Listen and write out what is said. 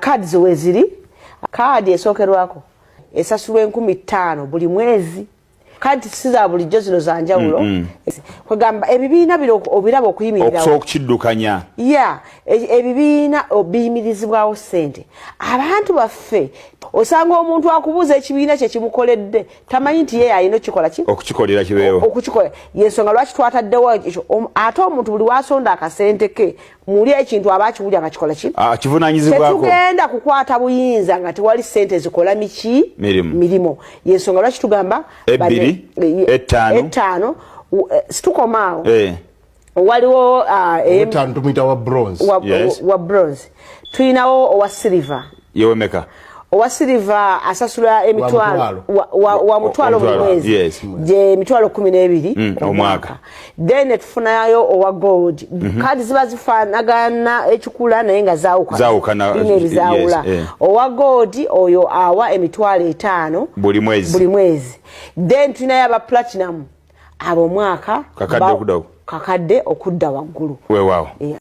Cards weziri, kaadi esookerwako esasulwa 5000 buli mwezi. Kaadi si za bulijjo, zino za njawulo. Kwegamba ebibiina bino obiraba okuyimirirawo. Okusobola okukiddukanya. Ya, ebibiina biyimirizibwawo ssente. Abantu baffe, osanga omuntu akubuuza ekibiina kye kimukoledde, tamanyi nti ye alina okukikola ki? Okukikolera kibeewo. Okukikola. Yensonga lwaki twataddewo ekyo. Ate omuntu buli wasonda akasente ke muli ekintu aba akiwulya nga kikola ki? Ah, kivunanyizibwako. Tetugenda kukwata buyinza nga tewali sente zikola miki? Mirimu. Mirimu. Yensonga lwaki tugamba Ebbiri, ettaano. Ettaano, situkomaawo. Waliwo Ttaano tumuyita wa bronze. Wa bronze. Tulinawo owa silver. Yewemeka? Owa silver asasula emitwalo wa 1,000 buli mwezi. Gye 12,000 omwaka. Then netufunayo owa gold. Kadi ziba zifaanagana ekikula, naye nga zaawukana. Zaawukana, Bino ebizaawula. Yes. Owa gold oyo awa 50,000 buli mwezi. Buli mwezi. Then tulinayo aba platinum, abo omwaka Kakadde okudda 1,000 okudda waggulu. Weewaawo. Yeah.